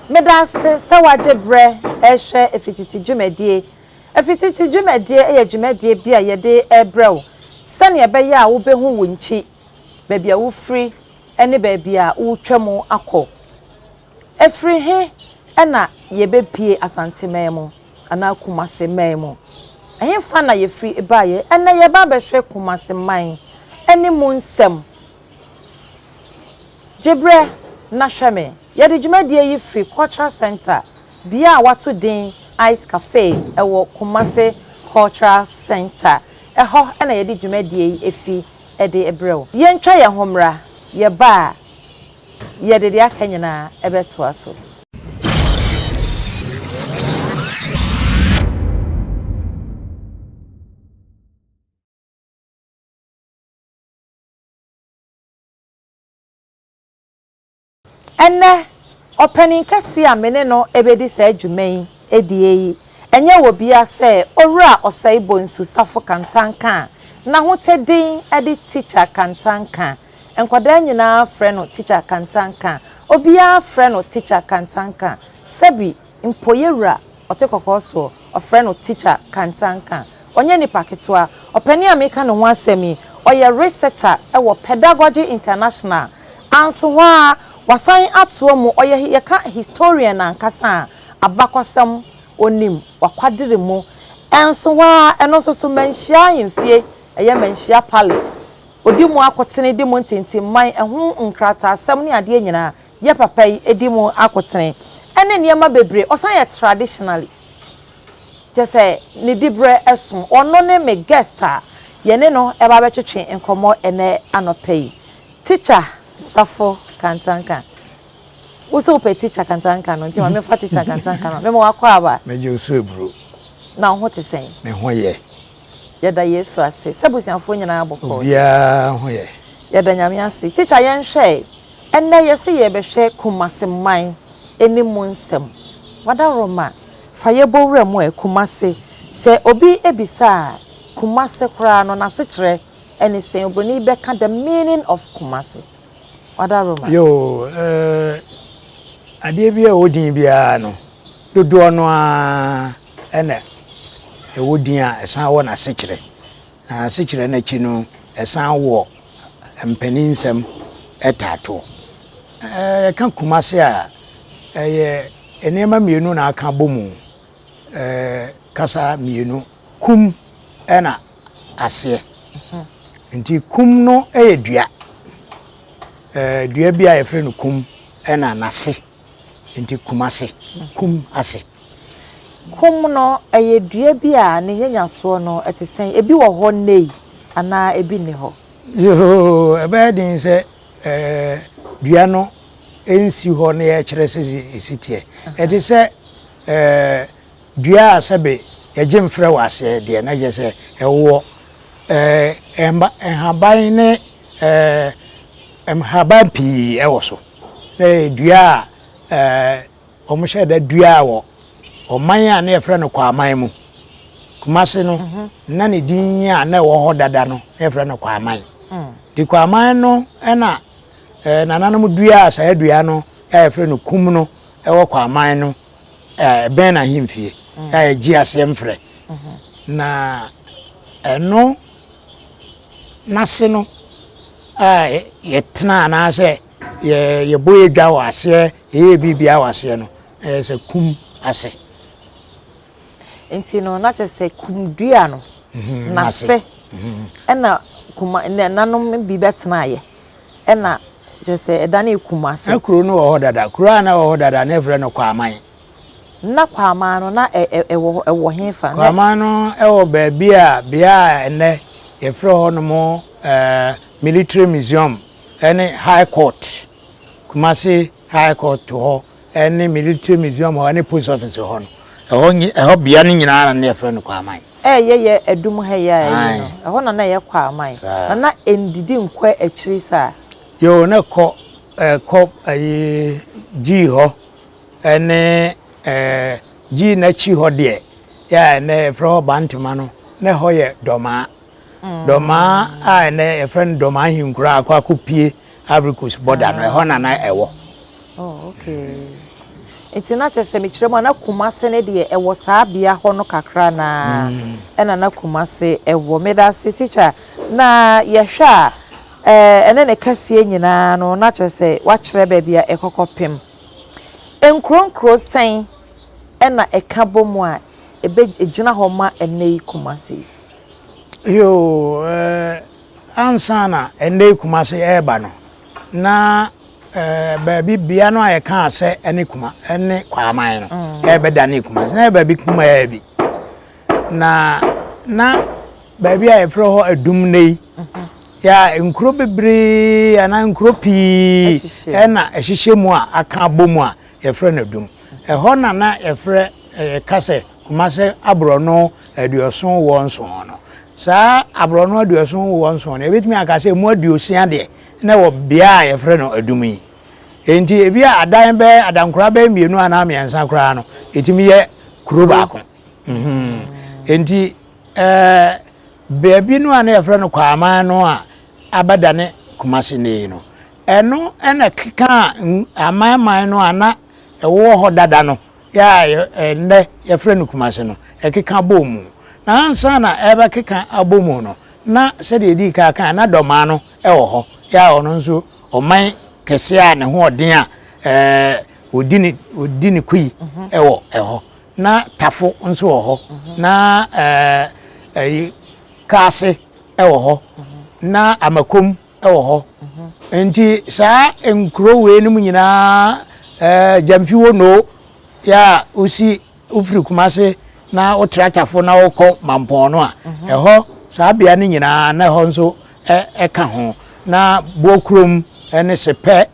Meda ase sɛ woagye berɛ rehwɛ Afititi dwumadie. Afititi dwumadie yɛ dwumadie bi a yɛde rebrɛ wo sɛdeɛ ɛbɛyɛ a wobɛhu wo nkyi, baabi a wofiri ne baabi a woretwa mu akɔ. Ɛfiri he na yɛbɛpue Asanteman mu anaa Kumase man mu? Ɛhefa na yɛfiri baeɛ? Ɛnnɛ yɛreba abɛhwɛ Kumase man ne mu nsɛm. Gye berɛ na hwɛ me. Yɛde dwumadie yi firi Cultural Centre, bea a wɔato din Ice Cafe wɔ Kumase Cultural Centre. Ɛhɔ na yɛde dwumadie yi fi de brɛ wo. Yɛntwa yɛn ho mmra, yɛba a, yɛde deɛ aka nyinaa bɛtoa so. Ɛnnɛ, ɔpanin kɛseɛ a me ne no bɛdi saa dwuma yi die yi, ɛnyɛ obia sɛ Owura Osei Bonsu Safo Kantanka a n'ahotɛ din de Tikya Kantanka. Nkwadaa nyinaa frɛ no Tikya Kantanka. Obiara frɛ no Tikya Kantanka. Sɛbi mpo yɛwura ɔte kɔkɔɔ soɔ, ɔfrɛ no Tikya Kantanka. Ɔnyɛ nipa ketewa. Ɔpanin a meka ne ho asɛm yi, ɔyɛ researcher wɔ Pedagogy International. Anso hɔ ara, wasan atoa mu, ɔyɛ yɛka historian ankasa a, abakɔsɛm ɔnim, wakwadere mu. Ɛnso hɔ ara, ɛno nso so, Manhyia Ahemfie, ɛyɛ Manhyia Palace. Ɔdi mu akotene, di mu ntintimman, ɛho nkrataasɛm ne adeɛ nyinaa, yɛ papa yi di mu akotene. Ɛne nneɛma bebree. Ɔsan yɛ traditionalist. Kyerɛ sɛ ne diberɛ so. Ɔno ne me guest a yɛne no reba abɛtwetwe nkɔmmɔ ɛnnɛ anɔpa yi. Tikya Safo Kantanka. Wo sɛ wopɛ Tikya Kantanka no nti ma memfa Tikya Kantanka no. Mema wakɔ aba. Megye wo so aburo. Na wo ho te sɛn? Me ho yɛ. Yɛda Yesu ase. Sɛ abusuafoɔ nyinaa bɔkɔɔ deɛ. Obiara ho yɛ. Yɛda Nyame ase. Tikya yɛnhwɛ Ɛnnɛ yɛse yɛrebɛhwɛ Kumase man ne mu nsɛm. Wadaworoma, fa yɛbɔ wura mu ɛ, Kumase. Sɛ obi bisa a, Kumase koraa no n'asekyerɛ ne sɛn? Obroni bɛka the meaning of Kumase. Wadaworoma. Yoo, eh, adeɛ bi a ɛwɔ din biara no, dodoɔ no ara na ɛwɔ din a ɛsan wɔ n'asekyerɛ. Na asekyerɛ no akyi no, ɛsan wɔ mpaninsɛm taatoɔ. Yɛka Kumase a, ɛyɛ nneɛma mmienu na aka abɔ mu. Kasa mmienu, kum ɛna aseɛ. Nti kum no yɛ dua. Dua bi a yɛfrɛ no kum ɛna n'ase. Nti Kumase, kum ase. Kum no, ɛyɛ dua bi a ne nyanyasoɔ no, ɛte sɛn? Ebi wɔ hɔ nnɛ yi anaa ebi nni hɔ? Yoo, ɛbɛyɛ den sɛ dua no nsi hɔ na yɛkyerɛ sɛ ɛsi teɛ. Ɛte sɛ dua a sɛbe yɛgye mfrɛ wɔ aseɛ deɛ na kyerɛ sɛ ɛwɔ nhaban ne nhaban pii wɔ so. Na ɛyɛ dua a Wɔhyɛɛ da duaa wɔ ɔman a na yɛfrɛ no Kwaaman mu. Kumase no, mhm. na ne din a na ɛwɔ hɔ dada no, na yɛfrɛ no Kwaaman. Mm. Nti Kwaaman no na eh, nananom duaa saa dua no a yɛfrɛ no kum no ɛwɔ Kwaaman no eh, ɛbɛn n'ahemfie mm. a yɛgye aseɛ mfrɛ. Mhm. Na ɛno n'ase no a yɛtena anaasɛ yɛbɔ yɛ dwa wɔ aseɛ Yɛyɛ biribiara wɔ aseɛ no, na yɛ sɛ kum ase. Nti no, na kyerɛ sɛ kum dua no mhm, n'ase mhm. ɛna kuma nananom bi bɛtenaeɛ ɛna kyerɛ sɛ ɛdane kum ase. Na kuro no wɔ hɔ dada. Kuro a na ɛwɔ hɔ dada na yɛfrɛ no Kwaman. Na Kwaman no na ɛwɔ ɛwɔ hefa? Kwaman no ɛwɔ baabi a bea a ɛnɛ yɛfrɛ hɔ nom ɛɛ Military Museum ɛne High Court. Kumasi High Court hɔ ne Military Museum hɔ ne Post Office hɔ no, ɛhɔ nyi ɛhɔ bea no nyinaa na na yɛfrɛ no Kwaman. Ɛyɛ yɛ adum ha yi a ɛyi no, ɛhɔ na na ɛyɛ Kwaman. Na na ɛndidi nkɔ akyiri saa. Yoo, na ɛkɔ ɛkɔ ɛyi Gyii hɔ ɛne ɛɛ Gyii n'akyi hɔ deɛ yɛ a ɛnɛ yɛfrɛ hɔ Bantama no, na ɛhɔ yɛ Dɔmaa. Dɔmaa a ɛnɛ yɛfrɛ no Dɔmaa Ahenkuro a akɔ akɔpie Ivory Coast border no, ɛhɔ na na ɛwɔ. Oh, okay. Nti na kyerɛ sɛ mekyerɛ mu a na Kumase no deɛ ɛwɔ saa bea hɔ no kakra no ara ɛna na Kumase ɛwɔ. Medase teacher. Na yɛhwɛ a ɛne ne kɛseɛ nyinaa no na kyerɛ sɛ wakyerɛ baabi a ɛkɔkɔ pem. Nkuro nkuro sɛn ɛna ɛka bɔ mu a ɛbɛ ɛgyina hɔ ma ɛnnɛ yi Kumase yi? Yoo, ansa na ɛnnɛ yi Kumase ɛreba no, na baabi bea no a yɛkaa sɛ ɛne kuma ɛne Kwaman no mm. ɛbɛdane Kumase na ɛyɛ baabi kumaa bi na na baabi a yɛfrɛ hɔ Adum nnɛ yi mhm. yɛ nkuro bebree anaa nkuro pii ɛna ɛhyehyɛ mu a aka abɔ mu a yɛfrɛ no Adum ɛhɔ na na yɛfrɛ yɛka sɛ Kumase aborɔno aduɔson wɔ nson no saa aborɔno aduɔson wɔ nson no yɛbɛtumi aka sɛ emu aduosia deɛ na ɛwɔ bea a yɛfrɛ no Adum yi. Enti ebi a adan bɛyɛ adankora bɛyɛ mmienu anaa mmiɛnsa koraa no, ɛtumi yɛ kuro baako. Mhm. Enti ɛɛ baabi no a na yɛfrɛ no Kwaman no a abɛdane Kumasi nnɛ yi no, ɛno na ɛkekaa amanman no a na ɛwɔ hɔ dada no yɛ a ɛnnɛ yɛfrɛ no Kumasi no, ɛkeka bɔɔ mu. Na ansa na ɛrebɛkeka abɔ mu no, na sɛdeɛ yɛdii kan kae, na Dɔmaa no wɔ hɔ, yɛ a ɔno nso ɔman kɛseɛ a ne ho ɔden a ɛɛ ɔdi ne ɔdi ne kui mhm. wɔ ɛhɔ. Na Tafo nso wɔ hɔ, mhm. na ɛɛ ɛyi Kaase wɔ hɔ, mhm. na Amakom wɔ hɔ. Nti saa nkuro wei nom nyinaa ɛɛ Gyamfi wɔ no yɛ a wosi wofiri Kumase na wotra Tafo na wokɔ Mampɔn no a mhm. ɛhɔ saa bea no nyinaa na ɛhɔ nso ɛka ho na Bokurom ne Sepɛ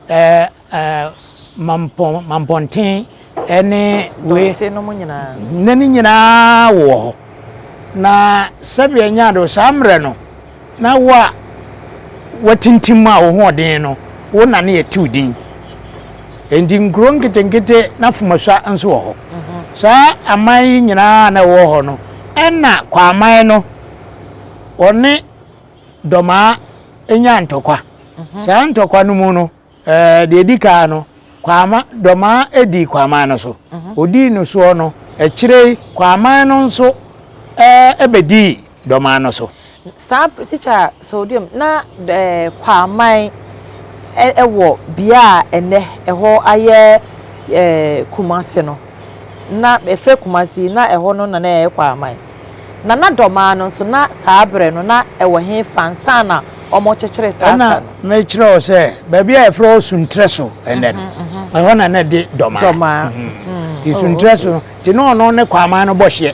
ɛɛ ɛɛ Mampɔn Mampɔnten ne wei ne ne nyinaa wɔ hɔ na sɛdeɛ nya do saa mmerɛ no na wo a watintim a wo ho ɔden no wo na ne yɛtew din enti nkuro nketenkete na fomasua nso wɔ hɔ mhm. saa aman yi nyinaa na ɛwɔ hɔ no ɛna kwaman no ɔne dɔmaa nya ntɔkwa mhm. saa ntɔkwa no mu no Ɛɛ, deɛ ɛdi kan no, Kwama, Dɔmaa dii Kwaman no so. Ɔdii no soɔ no, akyire yi, Kwaman no nso ɛɛ bɛdii Dɔmaa no so. Saa bere, tikya Sodium, na ɛɛ Kwaman wɔ bea a ɛnnɛ ɛhɔ ayɛ ɛɛ Kumasi no. Na ɛfrɛ Kumasi yi, na ɛhɔ no na na ɛyɛ Kwaman. Na na Dɔmaa no nso, na saa berɛ no, na ɛwɔ hefa ansa na wɔrekyekyere saa sa Ɛna no? mekyerɛ wo sɛ, baabi a yɛfrɛ hɔ Suntrɛ so ɛnnɛ no, ɛhɔ na na ɛde Dɔmaa. Dɔmaa. Nti oh, Suntrɛ so no, nti na ɔno ne Kwaman no bɔ hyeɛ.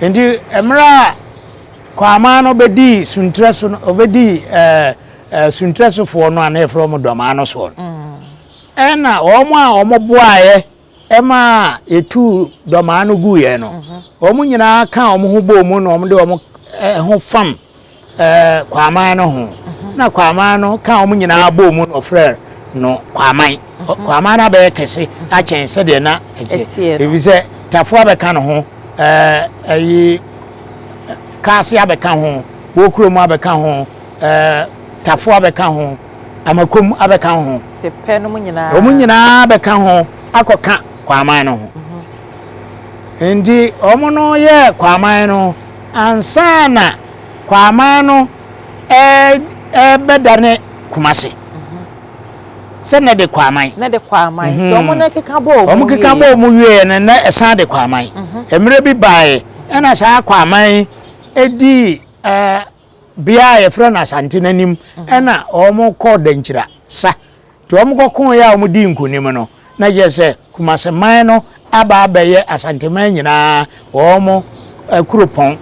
Nti mmerɛ a Kwaman no bɛdii Suntrɛ so no, ɔbɛdii ɛɛ ɛɛ Suntrɛ sofoɔ no a na yɛfrɛ wɔn Dɔmaa no soɔ no, ɛna wɔn a wɔboaeɛ ɛmaa yɛtuu dɔmaa no guiɛ no, wɔn nyinaa kaa wɔn ho bɔɔ mu na wɔde wɔn ho fam Kwaman no ho. Na Kwaman no kaa wɔn nyinaa bɔɔ mu na wɔfrɛɛ no Kwaman. Kwaman no abɛyɛ kɛse akyɛn sɛdeɛ na ɛteɛ. Ɛfiri sɛ Tafo abɛka ne ho, ɛyi Kaase abɛka ho, Wokurom abɛka ho, Tafo abɛka ho. Amakom abɛka ho. Sepɛ nom nyinaa. Wɔn nyinaa bɛka ho akɔka Kwaman no ho. Nti wɔn no yɛɛ Kwaman no ansa na Kwaman no ɛbɛdane Kumase. Sɛ na de Kwaman. Na de Kwaman. Nti wɔn no keka bɔɔ mu wieɛ. Wɔn keka bɔɔ mu wieɛ no na ɛsan de Kwaman. Mmerɛ bi baeɛ ɛna saa Kwaman dii ɛɛ. Bea a yɛfrɛ no Asante no anim na wɔkɔɔ Dankyira sa. Nti wɔkɔkoeɛ a wɔdii nkonim no, na kyerɛ sɛ Kumaseman no aba abɛyɛ Asanteman nyinaa wɔn kuropɔn.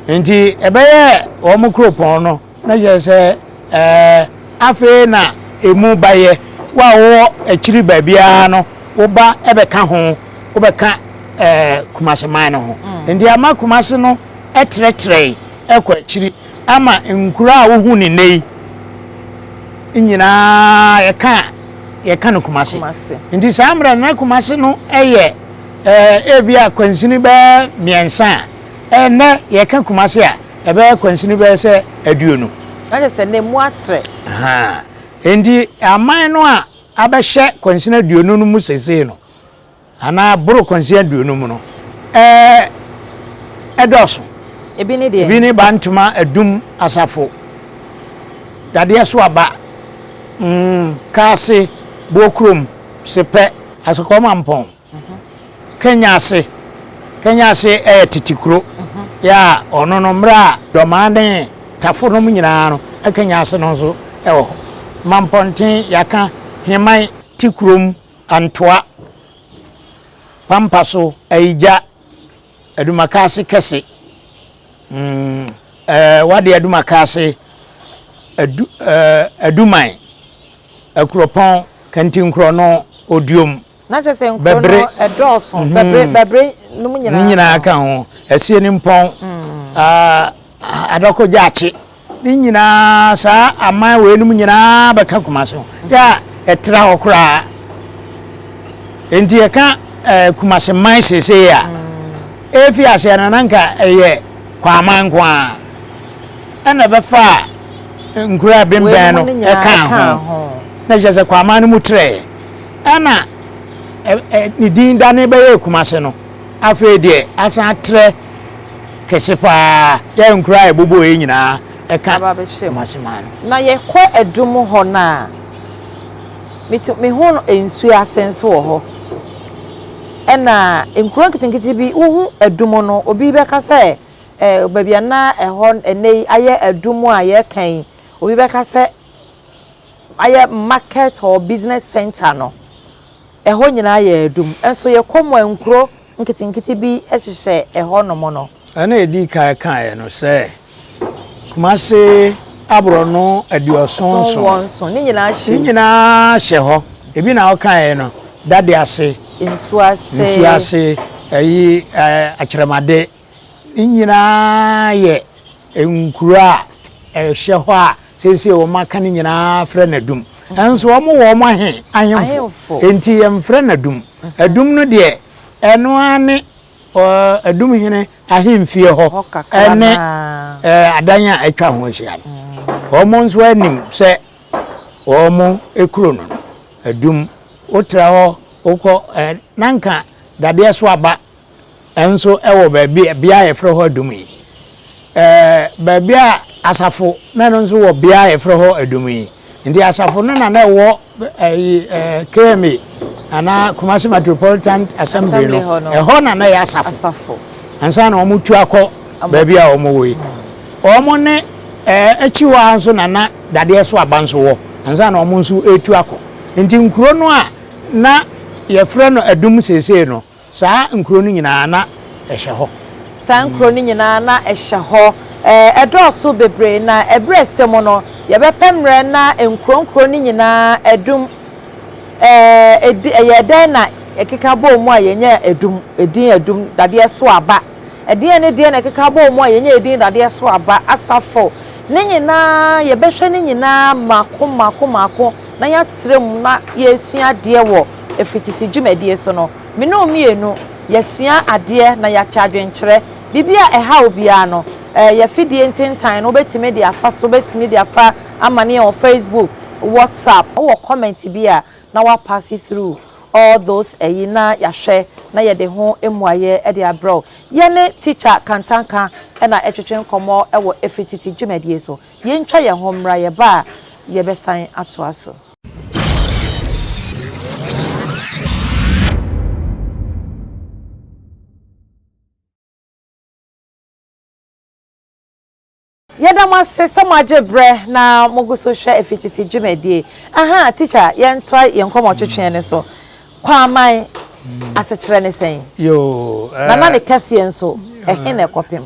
Nti ɛbɛyɛɛ wɔn kuropɔn no, na kyerɛ sɛ ɛɛ afei na emu bayɛ. Wo a wowɔ akyiri baabiara no, woba bɛka ho, wobɛka ɛɛ Kumaseman no ho. Nti ama Kumase no trɛtrɛe kɔ akyiri ama nkuro a wohu no nnɛ yi nyinaa yɛka a yɛka no Kumase. Nti saa mmerɛ no na Kumase no yɛ ebi a kwansini bɛyɛ mmiɛnsa a ɛnnɛ yɛka Kumase a ɛbɛyɛ kwansini bɛyɛ sɛ aduonu. Na kyerɛ sɛ na emu atrɛ. Nti aman no a. abɛhyɛ kwansini aduonu no mu seesei no, anaa boro kwansini aduonu mu no, ɛdɔɔso. Ebi ne deɛ? Ebi ne Bantama, Adum, Asafo, Dadeɛ so Aba, mm, Kaase, Buokurom, Sepɛ, Asokɔɔ Mampɔn. Kenya ase Kenya ase yɛ tete kuro yɛ a ɔno no mmerɛ a Dɔmaa ne Tafo nom nyinaa no Kenya ase no nso wɔ hɔ. Mampɔnten, Yaka, Heman, Tikurom, Antoa, Pampaso, Ayigya, Adumakaase kɛse, mm, ɛɛ wade Adumakaase, Adu, ɛɛ Aduman, Akuropɔn, Kantinkorɔno, Oduom. Na kyerɛ sɛ nkuro no ɛdɔɔso, mhm. bɛbere bɛbere nom nyinaa. Nyinaa ka ho, Asie ne Mpɔn, mm. Adɔkɔ Gyaakye, ne nyinaa saa aman weinom nyinaa bɛka Kumase ho. Yɛ a ɛtra hɔ koraa. Enti yɛka eh, Kumase man seesei a, mm. efi aseɛ no na nka ɛyɛ Kwaman nko ara. Ɛna ɛbɛfa nkuro a ɛbɛnbɛn no ɛka ho. Na kyerɛ sɛ Kwaman no mu trɛɛ. Ɛna ne din dane bɛyɛɛ Kumase no, afei deɛ asan atrɛ kɛse paa, yɛ nkuro a ɛbobɔeɛ nyinaa ɛka Kumase man no. Na yɛkɔ Adum hɔ no a, metu mehu no nsuo ase nso wɔ hɔ. Ɛna nkuro nketenkete bi, wohu Adum no, obi bɛka sɛ eh, baabi a na ɛhɔ ɛnnɛ yi ayɛ Adum a yɛreka yi, obi bɛka sɛ ayɛ market or business center no, ɛhɔ nyinaa yɛ adum. Nso yɛkɔ mu a nkuro nketenkete bi hyehyɛ ɛhɔ nom no. Ɛna yɛdii kan kaeɛ no sɛ Kumasi aborɔno aduɔson nson. Ne nyinaa hyɛ Ne nyinaa hyɛ hɔ. Ebi na wokaeɛ no, Dade ase, Nsuo ase, Nsuo ase, ɛyi ɛɛ Akyerɛmade. Ne nyinaa yɛ nkuro a ɛhyɛ hɔ a seesei wɔn aka no nyinaa frɛ no adum. Nso wɔn wɔ wɔn ahe ahemfo. Enti yɛmfrɛ no adum. Adum no deɛ ɛno ara ne adum hene ahemfie hɔ ɛne adan a atwa ho ahyia no. Wɔn nso anim sɛ wɔn kuro no no adum. Wotra hɔ wokɔ na nka dadeɛ so aba nso wɔ baabi bea a yɛfrɛ hɔ Adum yi. Ɛɛ baabi a asafo na ɛno nso wɔ bea a yɛfrɛ hɔ Adum yi. Nti asafo no na na ɛwɔ ɛyi ɛɛ KMA anaa Kumasi Metropolitan Assembly no ɛhɔ na na ɛyɛ asafo. Ansa na wɔn tu akɔ baabi a wɔn wɔ yi. Wɔn ne ɛɛ akyi hɔ ara nso na na dadeɛ so aba nso wɔ ansa na wɔn nso retu akɔ. Nti nkuro no a na yɛfrɛ no Adum seesei no Saa nkuro no nyinaa, na ɛhyɛ hɔ. Saa nkuro no nyinaa, na ɛhyɛ hɔ. Ɛdɔɔso bebree, na ɛberɛ a ɛsɛ mu no, yɛbɛpɛ mmerɛ na nkuro nkuro no nyinaa adum. Ɛyɛɛ dɛn na ɛkeka bɔɔ mu a yɛnyaa adum, edin adum, dadeɛ so aba? Ɛdeɛn ne deɛn na ɛkeka bɔɔ mu a yɛnyaa edin dadeɛ so aba? Asafo, ne nyinaa, yɛbɛhwɛ ne nyinaa mmaako mmaako mmaako na yɛatrɛ mu na yɛresua adeɛ wɔ Ɛfiri tete dwumadie so no, me ne wo mmienu, yɛasua adeɛ na yɛakyɛ adwenkyerɛ. Biribi a ɛha wo biara no, yɛn afidie ntentan no, wobɛtumi de afa so, wobɛtumi de afa amane yɛn wɔ Facebook, WhatsApp. Wowɔ comment bi a, na wa pass through all those ayi na yɛahwɛ na yɛde ho mmuaeɛ de abrɛ wo. Yɛne Teacher Kantanka na ɛtwetwe nkɔmmɔ wɔ Ɛfiri Tete dwumadie so. Yɛntwa yɛn ho mmra, yɛba a yɛbɛsan atoa so. Yɛda mo ase sɛ moagye berɛ na mogu so hwɛ Afititi dwumadie. Ahaa, tikya, yɛntoa yɛn nkɔmmɔtwetweɛ no so. Kwaman asekyerɛ ne sɛn? Yoo, Na na ne kɛseɛ nso, ɛhe na ɛkɔpem?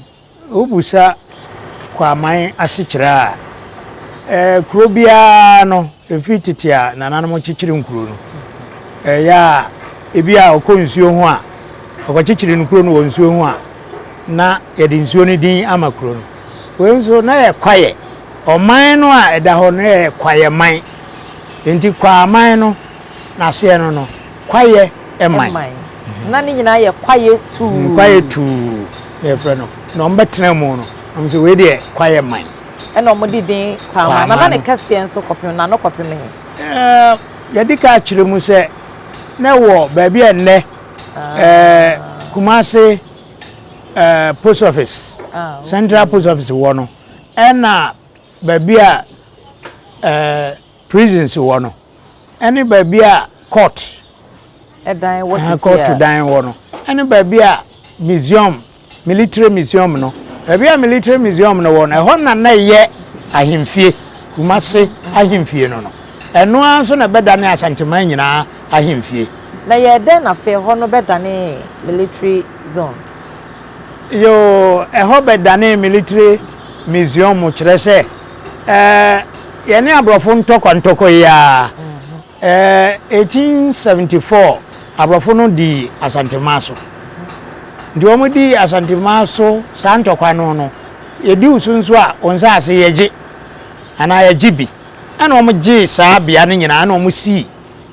Wobisa Kwaman asekyerɛ a, ɛɛ kuro biara no, ɛfiri tete a nananom kyekyere nkuro no, ɛyɛ a ebi a ɔkɔ nsuo ho a, ɔkɔkyekyere no kuro no wɔ nsuo ho a, na yɛde nsuo no din ama kuro no. Wei nso na yɛ kwaeɛ. Ɔman no a ɛda hɔ no yɛ kwaeɛ man. Nti Kwaman no n'aseɛ no no, kwaeɛ man. Na ne nyinaa yɛ kwaeɛ tuu. Mm, kwaeɛ tuu na yɛfrɛ no. Na wɔn bɛtena mu no, wɔn sɛ wei deɛ kwaeɛ man. Ɛna wɔn de din Kwaman. Na na ne kɛseɛ nso kɔpem n'ano kɔpem he? Ɛɛ. Yɛde ka akyerɛ mu sɛ na ɛwɔ baabi a nnɛ ah. Kumase post office, ah, Central Post Office wɔ no, ɛna baabi a prisons wɔ no, ɛne baabi a court dan wɔ sisi court dan wɔ no, ɛne baabi a museum, military museum no, baabi a military museum no wɔ no, ɛhɔ na na ɛyɛ ahemfie, Kumase ahemfie no. Ɛno ara nso na ɛbɛdane Asanteman nyinaa ahemfie. Na yɛ dɛn na afei ɛhɔ no bɛdane military zone? Yoo, ɛhɔ bɛdane military museum kyerɛ sɛ ɛɛ yɛne aborɔfo ntɔkwa ntɔkwa yi ara. Ɛɛ 1874 aborɔfo no dii Asanteman so. Nti wɔn dii Asanteman so saa ntɔkwa no no, yɛdi wo so nso a, wo nsaase yɛgye anaa yɛgye bi. Ɛna wɔn gyee saa bea no nyinaa na wɔn sii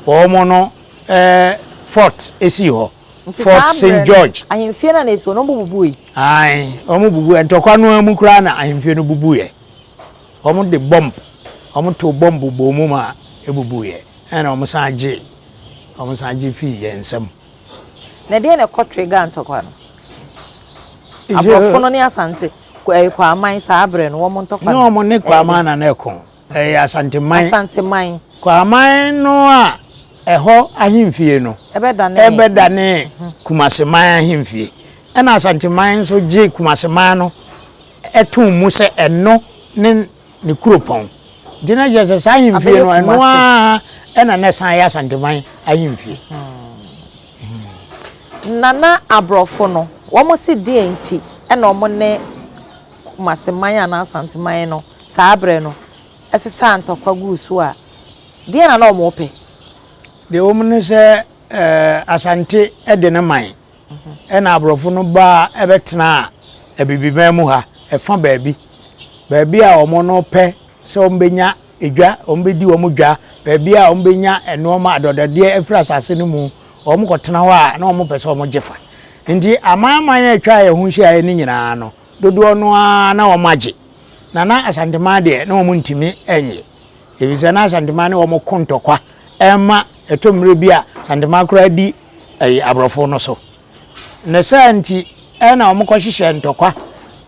wɔn no ɛɛ fort sii hɔ. Nti Fort saa St berɛ no, George. ahemfie no a na ɛsi hɔ no, wɔbubui? Ae, wɔn bubu ntɔkwa no ara mu koraa na ahemfie no bubuiɛ. Wɔn de bomb, wɔn too bomb bɔɔ mu ma ebubuiɛ. Ɛna wɔn san gye, wɔn san gye fii yɛn nsam. Na ɛdeɛn na ɛkɔ trigger ntɔkwa no? Aborɔfo no ne Asante, Kwaman saa berɛ no, wɔn ntɔkwa no. Ne wɔn ne Kwaman na na ɛko. Ɛyɛ Asanteman. Asanteman. Kwaman no a ɛhɔ ahemfie no. Ɛbɛdanee. Ɛbɛdanee Kumaseman ahemfie. Ɛna Asanteman nso gyee Kumaseman no too mu sɛ ɛno ne ne kuropɔn. Nti na kyerɛ sɛ saa ahemfie no ɛno ara ɛna na ɛsan yɛ Asanteman ahemfie. Nana aborɔfo no, wɔn se deɛn nti ɛna wɔn ne Kumaseman anaa Asanteman no saa berɛ no sesaa ntɔkwa guu so a, deɛn na na wɔrepɛ? Deɛ ɛwɔ mu ne sɛ Asante de ne man ɛna aborɔfo no baa ɛbɛtenaa Abibiman mu ha, ɛfa baabi, baabi a wɔn no pɛ sɛ wɔbɛnya edwa, wɔbɛdi wɔn dwa, baabi a wɔbɛnya nnoɔma adɔdɔdeɛ afiri asase no mu, wɔkɔtena hɔ a na wɔpɛ sɛ wɔgye fa. Nti amanaman a atwa yɛn ho hyiaeɛ no nyinaa no, dodoɔ no ara na wɔagye. Na na Asanteman deɛ na wɔn ntumi nnye, efisɛ na Asanteman ne wɔn ko ntɔkwa ɛma ɛtɔ mmerɛ bi a Asanteman koraa di ɛyi aborɔfo no so. Ne saa nti ɛna wɔn kɔ hyehyɛ ntɔkwa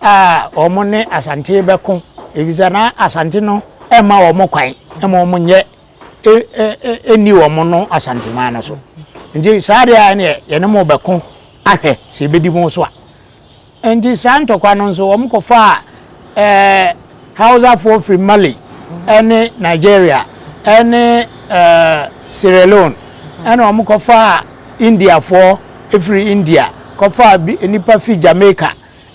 a wɔn ne Asante bɛko, efisɛ na Asante no ɛmma wɔn kwan ɛma wɔn nyɛ ɛnni wɔn no Asanteman no so. Nti saa deɛ a ɛneɛ yɛne mo bɛko ahwɛ sɛ ebedi mo so a. Enti saa ntɔkwa no nso, wɔkɔfaa ɛɛ Hausafoɔ firi Mali ne Nigeria ne ɛɛ Sierra Leone, ɛna wɔkɔfaa Indiafoɔ firi India, kɔfaa bi nnipa firi Jamaica,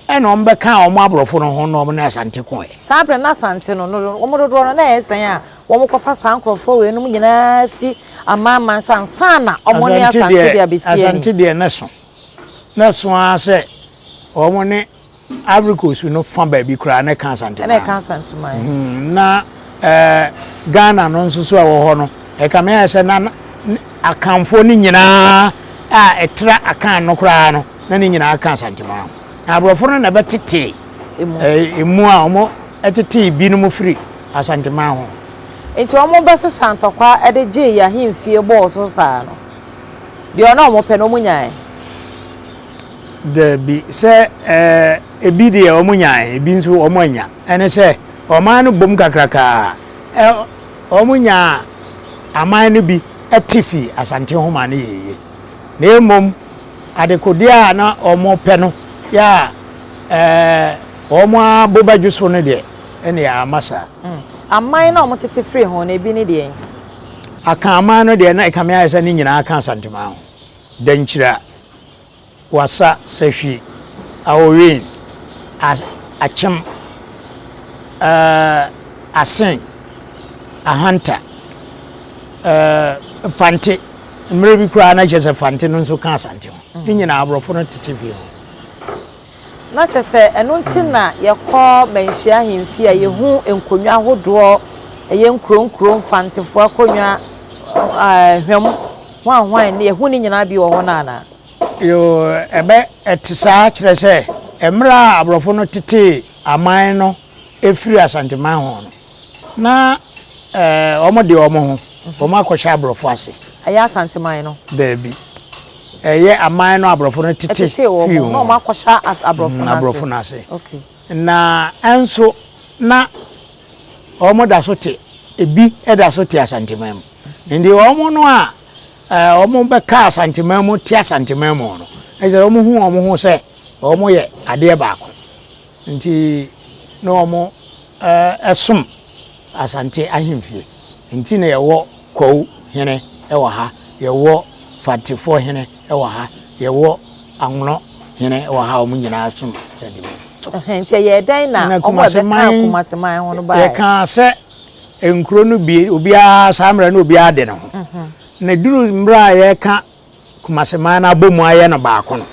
ɛna wɔbɛkaa wɔn aborɔfo no ho na wɔn ne Asante koeɛ. Saa berɛ no, na Asante no, no, wɔn dodoɔ no, na ɛyɛ sɛn a wɔkɔfa saa nkorɔfoɔ weinom nyinaa fi amanaman so ansa na wɔn ne Asante de abɛsi ani? Asante deɛ, na ɛso. Na ɛso ara sɛ wɔn ne Ivory Coast no fa baabi koraa na ɛka Asanteman. Ɛna ɛka Asanteman. Hmm, na ɛɛ eh, Ghana no nso so a ɛwɔ hɔ no, ɛkame ayɛ sɛ na Akanfoɔ no nyinaa a ɛtra Akan no koraa no, na ne nyinaa ka Asanteman ho. Na aborɔfo no na ɛbɛtetee emu a wɔn ɛtetee binom firi Asanteman ho. Nti wɔn bɛsesa ntɔkwa de gyee yɛn ahemfie bɔɔ so saa no. Deɛ na wɔpɛ no wɔnyaeɛ? Dabi, sɛ ɛɛ ebi deɛ wɔnyaeɛ, ebi nso wɔannya. Ɛne sɛ, ɔman no bom kakrakaa. Ɛ wɔnyaa aman no bi te fii Asante ho maa no yɛɛ yie. Na mmom adekodeɛ a na wɔpɛ no yɛ a ɛɛ wɔn ara bo bɛdwo so no deɛ, ɛnneɛ amma saa. Aman no a wɔtete firii ho no, ebi ne deɛn? Akan aman no deɛ na ɛkame ayɛ sɛ ne nyinaa ka Asanteman ho. Dankyira, Wassa, Sahwi, Aowin, As, Akyem, eh, Asen, Ahanta, eh, Fante. Mmerɛ bi koraa na kyerɛ sɛ Fante no nso ka Asante ho. Ne nyinaa aborɔfo no tete fii ho. Na kyerɛ sɛ ɛno nti na yɛkɔ Manhyia ahemfie a yɛhu nkonnwa ahodoɔ, ɛyɛ nkuro nkuro, Mfantefoɔ akonnwa, hwam, hwan hwan, yɛhu ne nyinaa bi wɔ hɔ no anaa? Yoo, ɛbɛ, ɛte saa, kyerɛ sɛ mmerɛ a aborɔfo no tetee aman no firi Asanteman ho no, na wɔn de wɔn ho. Wɔn akɔhyɛ aborɔfo ase. Ɛyɛ Asanteman no? Daabi. Ɛyɛ aman no aborɔfo no tete fii wɔn. Na wɔn akɔhyɛ aborɔfo no ase. Aborɔfo no ase. Okay. Na ɛnso na wɔn da so te ebi da so te Asanteman mu. Nti wɔn no a wɔn bɛka Asanteman mu te Asanteman mu no, ɛsɛ wɔn hu wɔn ho sɛ wɔn yɛ adeɛ baako. Nti na wɔn som Asante ahemfie. Nti na yɛwɔ Kwawu hene wɔ ha, yɛwɔ Fantefoɔ hene wɔ ha, yɛwɔ Anwono hene wɔ ha, wɔn nyinaa som Asante man. Nti ɛyɛɛ dɛn na wɔn a ɛbɛkaa Kumase man ho no baeɛ? Yɛkaa sɛ nkuro no bi, obiara saa mmerɛ no obiara de ne ho. Na duru mmerɛ a yɛreka Kumase man no abɔ mu ayɛ no baako no,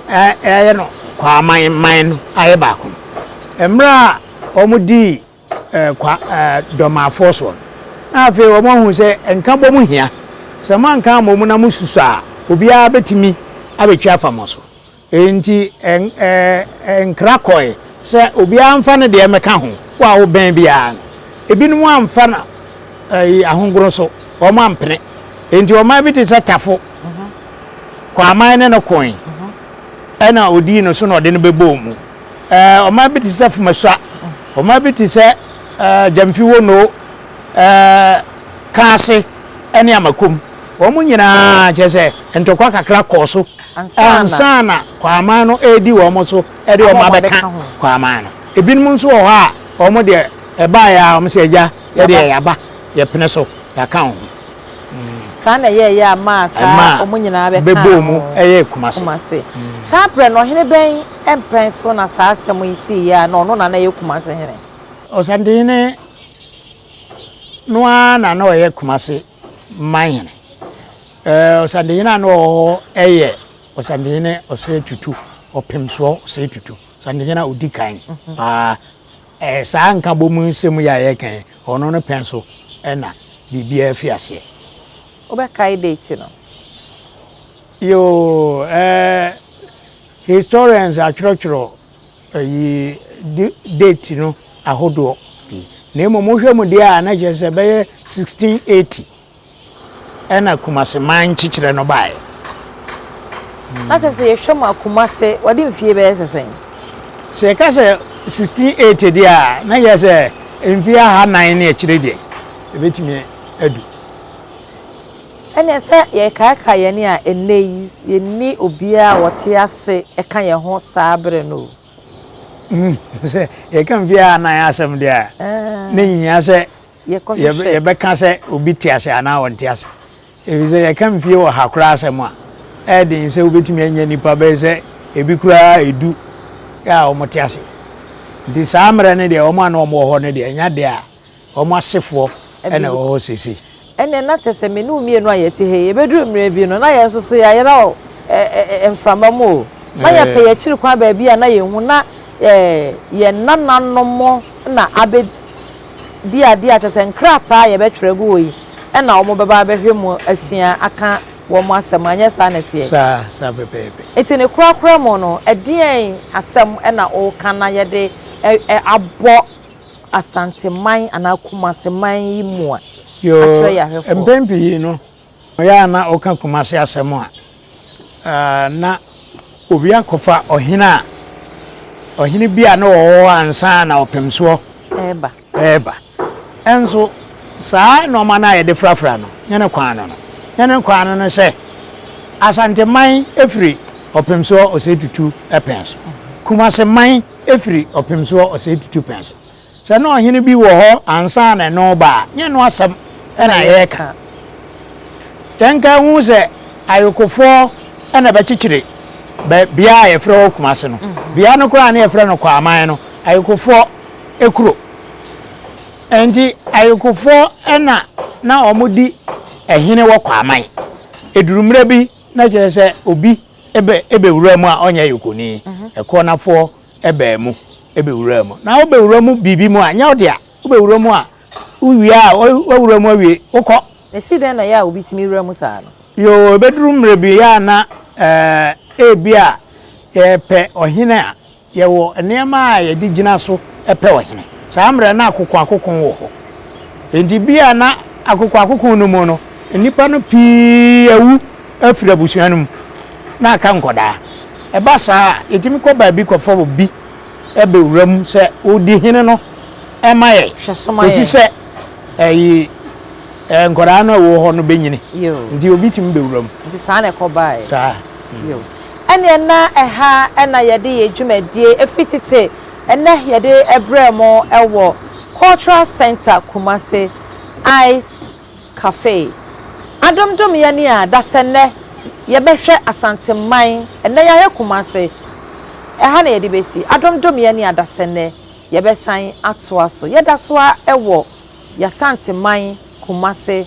ayɛ no Kwaaman man no ayɛ baako no, mmerɛ a wɔdii kwa Dɔmafoɔ soɔ no, na afei wɔahu sɛ nkabom hia. Sɛ moanka ammɔ mu na mosusua a, obiara bɛtumi abɛtwi afa mo so. Enti nkra kɔe sɛ obiara mfa ne deɛ mmɛka ho, wo a wobɛn biara no. Ebinom amfa no ahogono so, wɔampene. Enti ɔman bi te sɛ Tafo, Kwaman ne no koe, ɛna odii no so na ɔde no bɛbɔɔ mu. Ɔman bi te sɛ Fumasua, ɔman bi te sɛ Gyamfi Wono, Kaase ne Amakom. Wɔn nyinaa kyerɛ sɛ ntɔkwa kakra kɔɔ so ansa na Kwaaman no redi wɔn so de wɔn abɛka Kwaaman no. Ebinom nso wɔ hɔ a wɔn deɛ ɛbaeɛ a wɔn sɛ agya yɛ deɛ yɛaba yɛpene so yɛaka wo ho. Saa na ɛyɛeɛ a maa saa wɔn nyinaa bɛkaa bɛbɔɔ mu yɛɛ Kumase. Kumase. Saa berɛ no ɔhene bɛn mpɛn so na saa asɛm yi siiɛ a na ɔno na na ɛyɛ Kumase hene? Ɔsantehene no ara na na ɔyɛ Kumase man hene. Ɔsantehene a na ɔwɔ hɔ yɛ Ɔsantehene Osei Tutu, Ɔpemsoɔ Osei Tutu, Ɔsantehene a ɔdi kan paa. Saa nkabom nsɛm yi a yɛreka yi, ɔno ne pɛn so na biribiara fi aseɛ. Wobɛkae date no? Yoo, historians atwerɛtwerɛ ayi date no ahodoɔ pii. Na mmom wohwɛ mu deɛ a na kyerɛ sɛ bɛyɛ 1680 ɛna Kumase man nkyekyerɛ no baeɛ. Na kyerɛ sɛ yɛhwɛ mu a Kumase wɔde mfie bɛyɛ sɛ sɛn? Sɛ yɛka sɛ 1680 deɛ a na kyerɛ sɛ mfie ahanan ne akyire deɛ ɛbɛtumi adu. Ɛnneɛ sɛ yɛkaakae yɛn a, ɛnnɛ yi, yɛnni obiara a ɔte ase ka yɛn ho saa berɛ no o. Sɛ yɛka mfeɛ anan asɛm deɛ a, ne nhia sɛ yɛbɛka sɛ obi te ase anaa ɔnte ase. Ɛfiri sɛ yɛka mfie ɔha koraa asɛm a, ɛyɛ den sɛ wobɛtumi anya nnipa bɛyɛ sɛ ebi koraa edu a wɔte ase. Nti saa mmerɛ no deɛ wɔn a na wɔwɔ hɔ no deɛ ɛnyɛ adeɛ a Wɔn asefoɔ na ɛwɔ hɔ seesei. Ɛnneɛ na kyerɛ sɛ me ne wo mmienu a yɛte ha yi, ɛbɛduru mmerɛ bi no, na yɛn nso so yɛayera wɔ mframa mu o. Na yɛpɛ yɛn akyiri kwan baabi a na yɛnhu, na yɛn nananom na abɛdi adeɛ a kyerɛ sɛ nkrataa a yɛbɛtwerɛ agu hɔ yi na wɔbɛba abɛhwɛ mu asua aka wɔn asɛm, anyɛ saa na ɛteɛ? Saa, saa pɛpɛɛpɛ. Nti ne korakora mu no, ɛdeɛn asɛm na woka na yɛde abɔ Asanteman anaa Kumaseman yi mu a akyerɛ yɛn ahwɛfoɔ? Mpɛn pii no, ɔyɛ a na ɔka Kumase asɛm a, na obi akɔfa ɔhene a ɔhene bi a na ɔwɔ hɔ ansa na ɔpemsoɔ reba. Reba. Nso saa nneɛma no a yɛde frafra no, nyɛ ne kwan no no. Nyɛ ne kwan no no sɛ Asanteman firi ɔpemsoɔ Osei Tutu pɛn so. Kumaseman Ɛfiri ɔpem soɔ ɔsɛe tutu pɛn so. Sɛ na ɔhene bi wɔ hɔ ansa na ɛno reba a, nyɛ ɛno asɛm na yɛreka. Yɛnka nhu sɛ ayokofoɔ na bɛkyekyere bɛ bea a yɛfrɛ hɔ Kumase no. Bea no koraa na yɛfrɛ no Kwaman no, ayokofoɔ kuro. Enti ayokofoɔ na na wɔdi ɛhene wɔ Kwaman. Ɛduru mmerɛ bi na kyerɛ sɛ obi Ebɛ ebɛwura mu a ɔnyɛ yokoni, ɛkɔɔnafoɔ baa mu bɛwuraa mu. Na wobɛwura mu biribi mu a, nyɛ wo dea. Wobɛwura mu a, wowie a, woawura mu awie, wokɔ. Ɛsi dɛn na ɛyɛ a obi tumi wura mu saa no? Yoo, ɛbɛduru mmerɛ bi, ɛyɛ a na ɛɛ, ebia yɛrepɛ ɔhene a, Yɛwɔ nneɛma a yɛde gyina so pɛ ɔhene. Saa mmerɛ no na akokoakoko wɔ hɔ. Enti bi a na Akokoakoko no mu no, nnipa no pii awu afiri abusua no mu na aka nkɔdaa. Ɛba saa a, yɛtumi kɔ baabi kɔfa obi bɛwura mu sɛ ɔdi hene no ma yɛn kɔsi sɛ ɛyi nkɔdaa no a ɛwɔ hɔ no bɛnyini. Nti obi tumi bɛwura mu. Nti saa na ɛkɔbaeɛ. Saa. Yo. Ɛneɛ na ɛha na yɛde yɛn dwumadie ɛfiri tete ɛnɛ yɛde brɛɛ mo wɔ Cultural Centre Kumasi Ice Cafe. Adom dom yɛn a, dasɛnnɛ yɛbɛhwɛ Asanteman, ɛnnɛ yɛahwɛ Kumasi, ɛha na yɛde bɛsi. Adom dom yɛn a, dasɛnnɛ yɛbɛsan atoa so. Yɛda so ara wɔ Y'Asanteman Kumasi.